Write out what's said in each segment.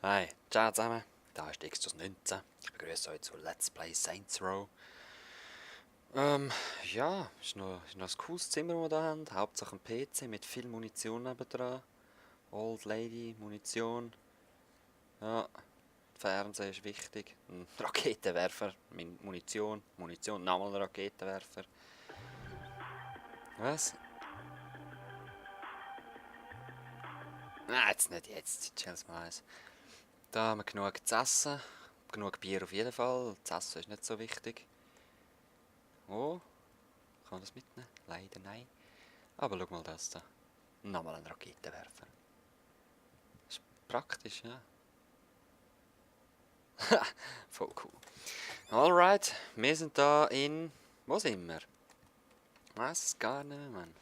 Hi, ciao zusammen, da ist Xtus19. Ich begrüße euch zu Let's Play Saints Row. Ja, ist noch ein cooles Zimmer, das wir hier haben. Hauptsache ein PC mit viel Munition nebendran. Old Lady, Munition. Ja, Fernseher ist wichtig. Ein Raketenwerfer, Munition, nochmal ein Raketenwerfer. Was? Nein, jetzt nicht jetzt, chill's mal eins. Da haben wir genug zu essen. Genug Bier auf jeden Fall. Das Essen ist nicht so wichtig. Oh, kann man das mitnehmen? Leider nein. Aber schau mal das da. Nochmal ein Raketenwerfer. Ist praktisch, ja. Voll cool. Alright, wir sind da in... Wo sind wir? Ich weiss es gar nicht mehr, Mann.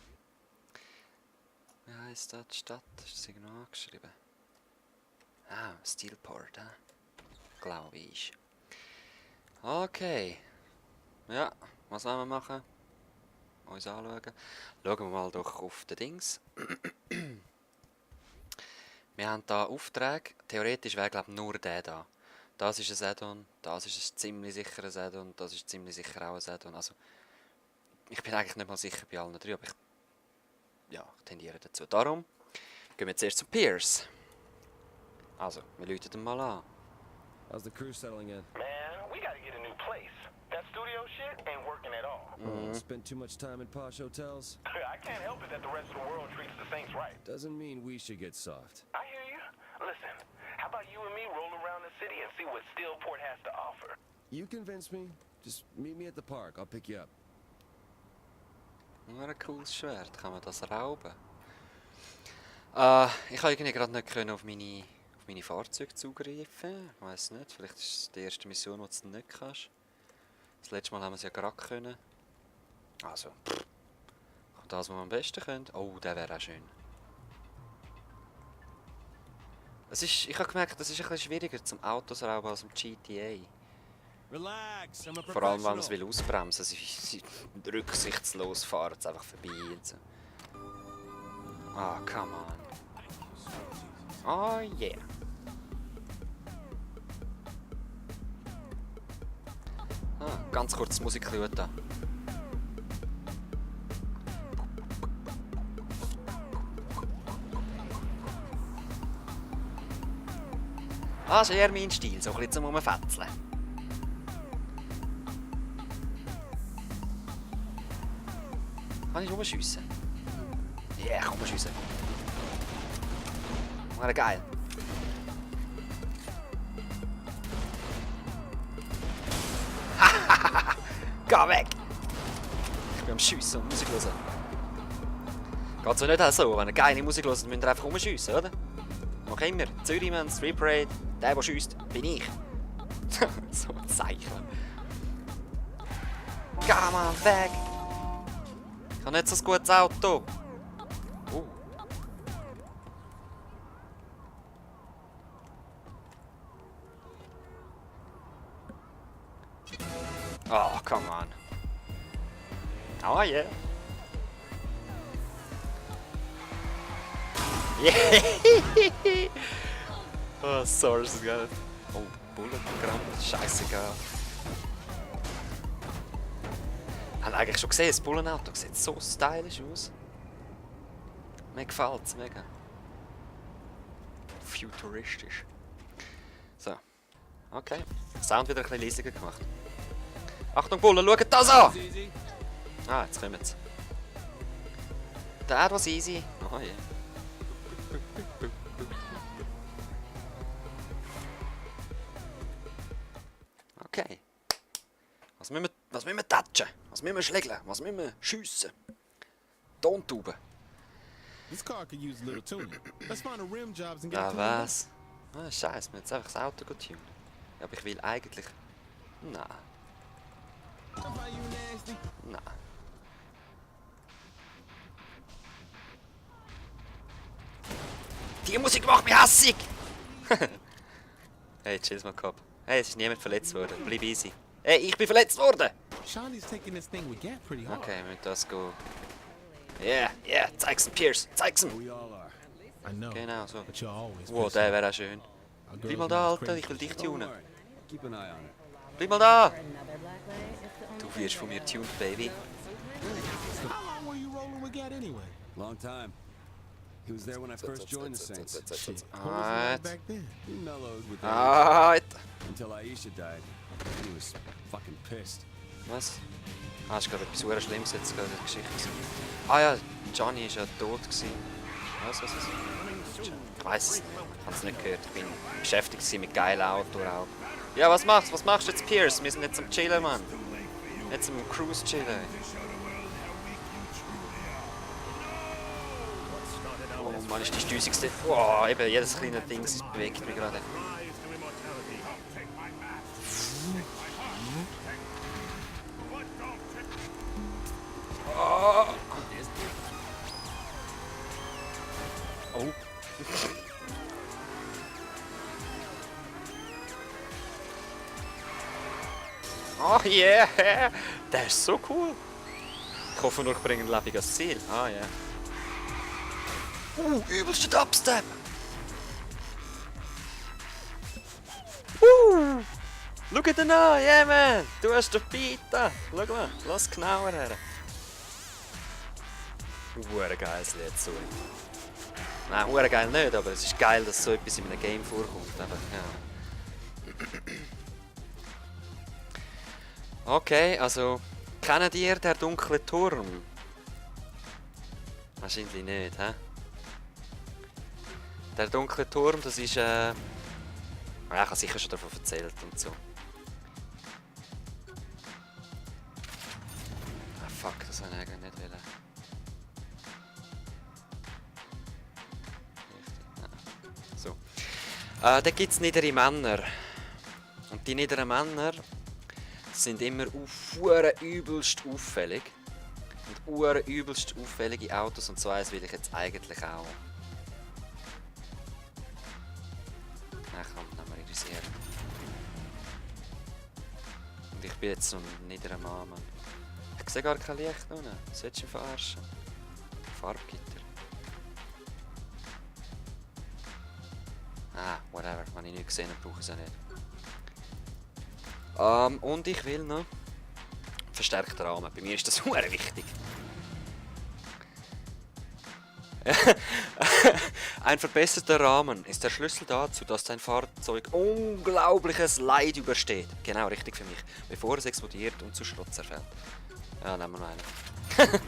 Wie heisst da die Stadt? Ist das irgendwo angeschrieben? Ah, Steelport, glaube ich. Okay. Ja, was wollen wir machen? Uns anschauen. Schauen wir mal doch auf den Dings. Wir haben hier Aufträge. Theoretisch wäre, glaube ich, nur der da. Das ist ein Add-on, das ist ein ziemlich sicheres Add-on, das ist ziemlich sicher auch ein Add-on. Also, ich bin eigentlich nicht mal sicher bei allen drei, aber ich tendiere dazu. Darum gehen wir zuerst zu Pierce. Also, wir läuten ihn mal an. How's the crew settling in? Man, we gotta get a new place. That studio shit ain't working at all. Spend too much time in posh hotels? I can't help it that the rest of the world treats the Saints right. Doesn't mean we should get soft. I hear you. Listen, how about you and me roll around the city and see what Steelport has to offer? You convince me. Just meet me at the park. I'll pick you up. Ein cooles Schwert, kann man das rauben? Ich habe irgendwie gerade nicht auf meine Fahrzeuge zugreifen. Ich weiss nicht, vielleicht ist es die erste Mission, die du nicht kannst. Das letzte Mal haben wir es ja gerade können. Also, das, was wir am besten können. Oh, der wäre auch schön. Ich habe gemerkt, das ist ein bisschen schwieriger zum Autos rauben als im GTA. Relax, I'm a Vor allem, wenn man es will ausbremsen. Sie rücksichtslos fahren es einfach vorbei und so. Ah, come on. Oh yeah. Ganz kurz Musik da. Das ist eher mein Stil, so ein bisschen zum Rumfetzeln. Kann ich rumschiessen? Ja, yeah, komm schiessen. Wäre geil. Geh weg! Ich bin am Schiessen und Musik hören. Geht so nicht auch so, wenn ihr geile Musik hört, müsst ihr einfach rumschiessen, oder? Noch immer. Zürichmann, Street Parade, der schiesst, bin ich. So ein Zeichen. Geh mal weg! Ich habe nicht so ein gutes Auto. Oh, come on. Oh, yeah. Yeah. Oh, sorry, ist gar nicht. Oh, Bulletprogramm, scheißegal. Haben eigentlich schon gesehen, das Bullenauto sieht so stylisch aus. Mir gefällt es mega. Futuristisch. So. Okay. Sound wieder ein bisschen leisiger gemacht. Achtung Bullen, schaut das an! Ah, jetzt kommen sie. Der was easy. Oh je. Okay. Was müssen wir touchen? Was müssen wir schlägeln? Was müssen wir schiessen? Tontauben. This car could use a little tuning. Let's find a rim jobs and get Ah, it tuned up. was? Ah, scheiße, wir jetzt einfach das Auto tunen. Ja, aber ich will eigentlich... Nein. Nein. Die Musik macht mich hässig! Hey, chill's mal, Cop. Hey, es ist niemand verletzt worden. Bleib easy. Hey, ich bin verletzt worden! Shawnee's taking this thing we get pretty hard. Okay, wir müssen das gehen. Zeig's ihm, Pierce! Zeig's ihm! We all are. I know. Genau, so. But you're always Wow, der wäre auch schön. Our Bleib girls mal not da, as Alter, crazy ich will as dich Don't tunen. worry. Keep an eye on her. Bleib mal da! For another black lay, it's the only Du wirst von mir tuned, Baby. How long were you rolling with Gat anyway? Long time. He was there when I first joined the Saints. Shit. What was it like back then? He mellowed with age Alright. until Aisha died. And he was fucking pissed. Was? Ah, ist gerade etwas sehr Schlimmes jetzt gerade in der Geschichte. Ah ja, Johnny ist ja tot gewesen. Was? Ich weiss es nicht. Ich habe es nicht gehört. Ich bin beschäftigt gewesen mit geilen Autos auch. Ja, was machst du? Was machst du jetzt, Pierce? Wir sind jetzt am Chillen, Mann. Jetzt am Cruise chillen. Oh Mann, ist die stüssigste. Wow, eben, jedes kleine Ding bewegt mich gerade. Oh. Oh. Oh yeah! Der ist so cool! Ich hoffe nur, ich bringe ein lebendiges Ziel. Ah ja. Übelster Dubstep! Schau dir den an! Yeah man! Du hast den Beat da! Schau mal, lass genauer her. Hure geiles Lied, sorry. Nein, hure geil nicht, aber es ist geil, dass so etwas in einem Game vorkommt. Aber, ja. Okay, also kennt ihr den dunklen Turm? Wahrscheinlich nicht, hä? Der dunkle Turm, das ist ja, ich habe sicher schon davon erzählt und so. Ah fuck, das wollte ich eigentlich nicht wollen. So. Da gibt es niedere Männer. Und die niederen Männer sind immer übelst auffällig. Und übelst auffällige Autos und so eins will ich jetzt eigentlich auch. Nein, komm, dann wir irrisieren. Und ich bin jetzt so ein niederer Mann, Mann. Ich sehe gar kein Licht unten. Sollst du mich verarschen? Farbgitter. Ah, whatever. Wenn ich nicht gesehen habe, brauche ich es auch nicht. Und ich will noch verstärkter Rahmen. Bei mir ist das sehr wichtig. Ein verbesserter Rahmen ist der Schlüssel dazu, dass dein Fahrzeug unglaubliches Leid übersteht. Genau, richtig für mich. Bevor es explodiert und zu Schrott zerfällt. Ja, nehmen wir noch einen.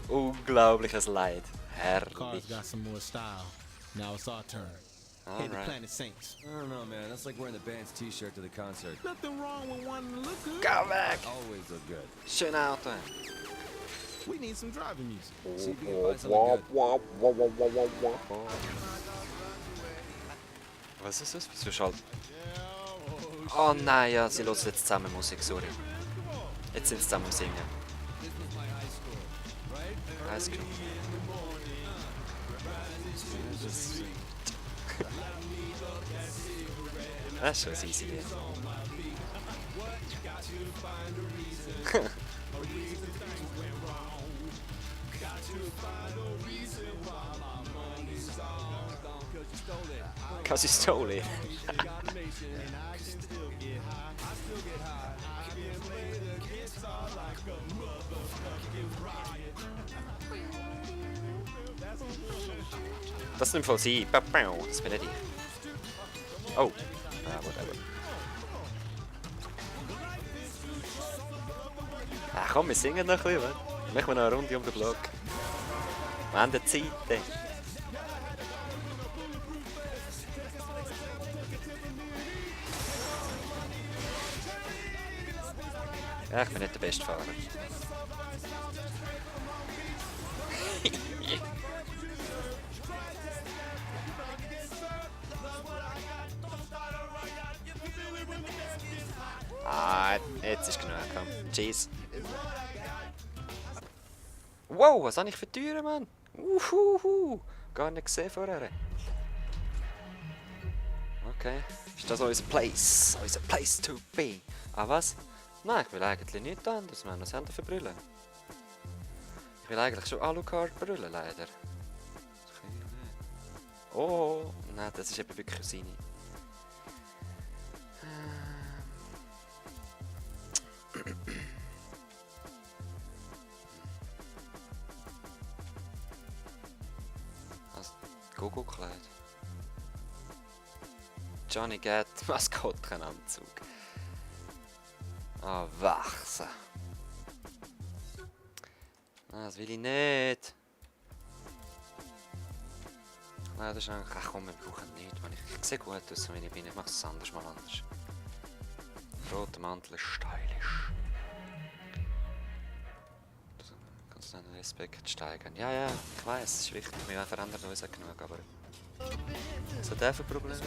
Unglaubliches Leid. Cars Herrlich. got some more style. Now it's our turn. Hey, the Alright. Planet Saints. I don't know, man. That's like wearing the band's t-shirt to the concert. Nothing wrong with wanting to look good. Geh weg! Always look good. Schön Auto. We need some driving music. See if you can find something good. Was ist das? Wieso schalt? Oh nein, ja, sie hören jetzt zusammen Musik, sorry. Jetzt sind sie zusammen am Singen. Highschool. Das ist schon ein easy Lied. Cause you stole it. Das nimmt voll sie. Das bin nicht ich. Oh. Ah, whatever. Ah, komm, wir singen noch ein bisschen, wa? Machen wir noch eine Runde um den Block. Wir haben die Zeit. Ja, ich bin nicht der beste Fahrer. Ah, jetzt ist genug, komm. Cheese. Wow, was habe ich für Türen, Mann? Gar nicht gesehen vorher. Okay, ist das unser Place? Unser Place to be. Ah, was? Nein, ich will eigentlich nichts anderes, Mann. Was haben wir für Brüllen? Ich will eigentlich schon Alucard brüllen, leider. Oh, nein, das ist eben wirklich seine. Gogo-Kleid. Johnny Gat, Maskottenanzug. Ah, wachsen. Ah, das will ich nicht. Nein, das ist eigentlich... Ach komm, wir brauchen nicht. Man. Ich sehe gut aus, wenn ich bin. Ich mache es anders, mal anders. Roter Mantel ist stylisch. Kannst du den Respekt steigern? Ja, ja, ich weiß, es ist wichtig. Wir verändern uns auch genug, aber... Was hat der für Probleme?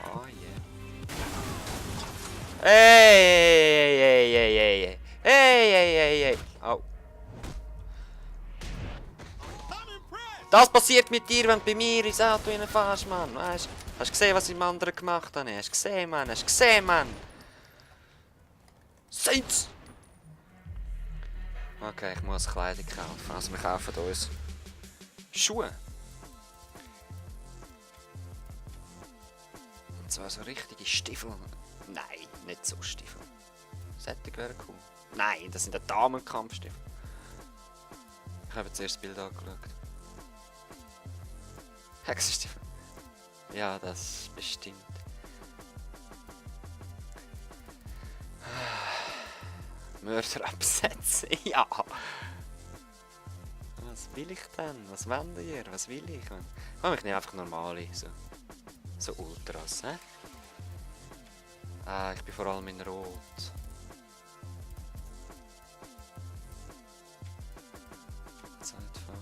Oh yeah. Hey, hey, hey, hey, hey, hey, hey, hey, hey. Oh. Das passiert mit dir, wenn du bei mir ins Auto reinfährst, Mann. Weißt du? Hast du gesehen, was ich im anderen gemacht habe? Hast du gesehen, Mann? Hast du gesehen, Mann? Saints! Okay, ich muss Kleidung kaufen. Also wir kaufen uns Schuhe. Und zwar so richtige Stiefel. Nein, nicht so Stiefel. Sättig wäre cool. Nein, das sind ja Damenkampfstiefel. Ich habe jetzt erst das Bild angeschaut. Hexenstiefel. Ja, das bestimmt. Mörder absetzen, ja. Was will ich denn? Was wollt ihr? Was will ich? Komm, ich nehme einfach normale, so Ultras, hä? Ah, ich bin vor allem in Rot. Zeitfahr.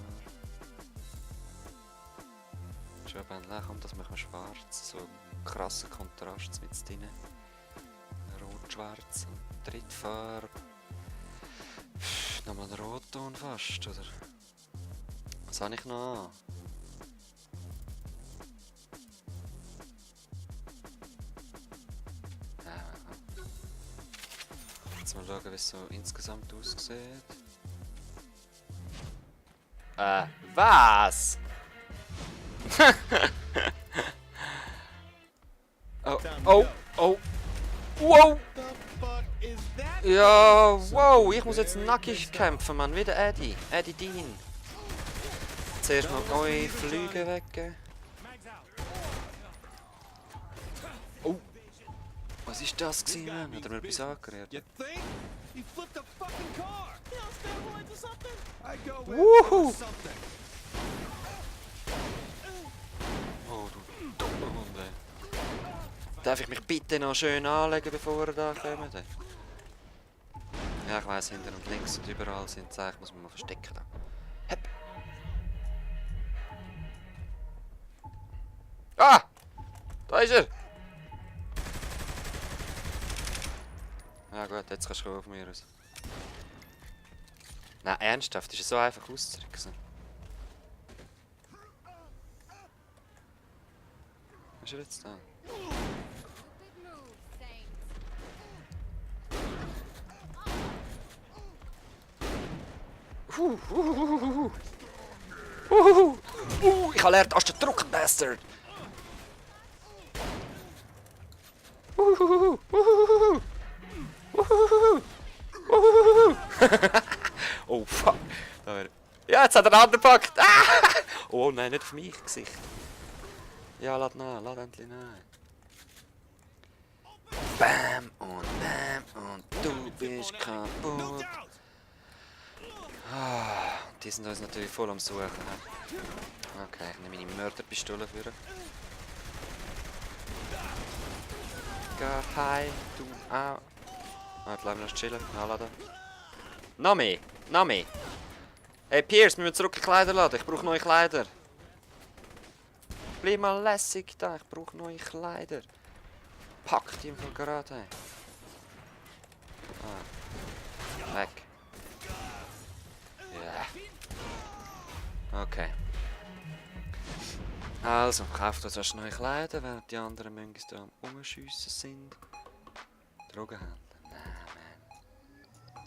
Schuhbändler, komm, das machen wir schwarz. So ein krasser Kontrast mit drin. Rot-Schwarz und Drittfarbe. Nochmal ein Rotton fast, oder? Was habe ich noch an? Jetzt mal schauen, wie es so insgesamt aussieht. Was? Oh, oh, oh. Wow! Ja, wow, ich muss jetzt nackig kämpfen, Mann, wie der Eddie. Eddie Dean. Zuerst mal neue Flüge weggeben. Oh! Was ist das gewesen, Mann? Hat er mir etwas angerührt? Wuhu! Oh, du dummer Hund, ey. Darf ich mich bitte noch schön anlegen, bevor er da kommt? Ja, ich weiss, hinter und links und überall sind Zeichen, muss man mal verstecken. Hepp! Ah! Da ist er! Ja gut, jetzt kannst du auf mir raus. Nein, ernsthaft, ist es so einfach auszutricksen. Was ist er jetzt da? Ich habe lernt, als der Druck, Bastard! Oh fuck! Ja, jetzt hat er einen anderen gepackt! Ah! Oh nein, nicht auf mich, Gesicht. Ja, lad nach, lad endlich nach. Bam und du bist kaputt. Ah, die sind uns natürlich voll am Suchen. Okay, ich nehme meine Mörderpistole für. Geh heim, du auch. Warte, lass mich noch chillen, nachladen. Noch mehr, noch mehr. Hey Piers, wir müssen zurück in die Kleider laden. Ich brauche neue Kleider. Bleib mal lässig da, ich brauche neue Kleider. Pack die im Fall gerade ein. Ah. Weg. Ja. Okay. Also, kauft uns erst neue Kleider, während die anderen Mönchs da am Umschiessen sind. Drogenhändler? Nein, man.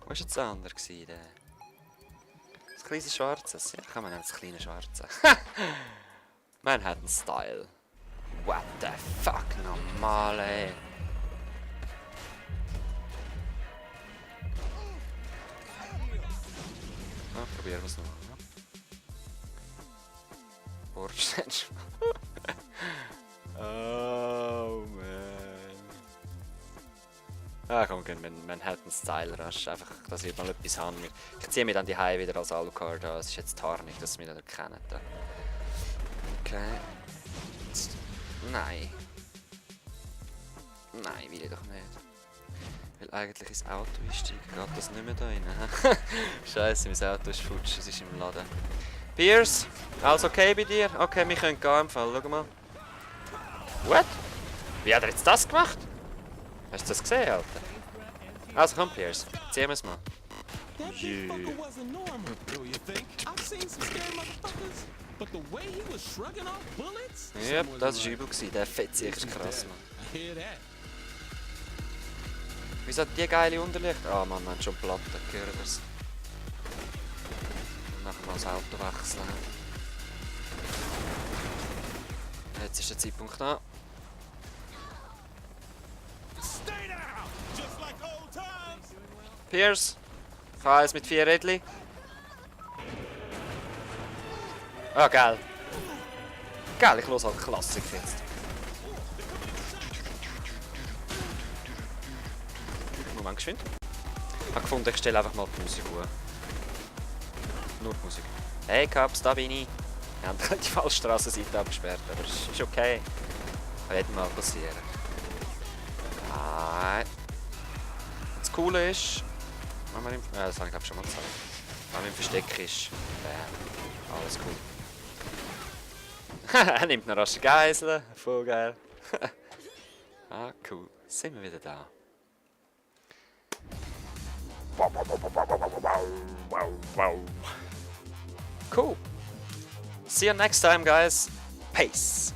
Wo war jetzt der andere? Das kleine Schwarzes? Ja, kann man nennen, das kleine Schwarze. Man hat einen Style. What the fuck, normal, ey. Ja, probieren wir es noch. Vorstellst du? Oh man. Ah komm, gehen wir Manhattan Style Rush. Einfach, dass ich mal etwas habe. Ich ziehe mich dann die High wieder als Alucard an. Es ist jetzt Tarnung, dass sie mich nicht erkennen. Okay. Jetzt. Nein. Nein, will ich doch nicht. Ich will eigentlich ins Auto einsteigen. Geht das nicht mehr da rein? Scheiße, mein Auto ist futsch. Es ist im Laden. Pierce, alles okay bei dir? Okay, wir können gehen im Fall. Schau mal. What? Wie hat er jetzt das gemacht? Hast du das gesehen, Alter? Also komm, Pierce. Ziehen wir es mal. That big fucker wasn't normal. Do you think? I've seen some scary motherfuckers, but the way he was shrugging off bullets. Yep, das war übel gewesen. Der Fettsieg ist krass, Mann. I hear that. Wieso hat die geile Unterlicht? Ah, Mann, wir haben schon Platten. Gehört das? Nachher mal das Auto wechseln. Jetzt ist der Zeitpunkt da. Stay down, just like old times. Pierce. K1 mit 4 Rädchen. Ah, geil. Geil, ich los halt Klassik jetzt. Moment, geschwind. Ich habe gefunden, ich stelle einfach mal die Musik hoch. Nur die Musik. Hey Caps, da bin ich. Wir haben die falsche Strassenseite abgesperrt, aber es ist okay. Kann jedem mal passieren. Nein. Das Coole ist, wenn man das habe ich glaube schon mal gesagt. Wenn man im Versteck ist, alles cool. Er nimmt eine rasche Geisel, voll geil. Ah, cool. Sind wir wieder da. Cool. See you next time, guys. Peace.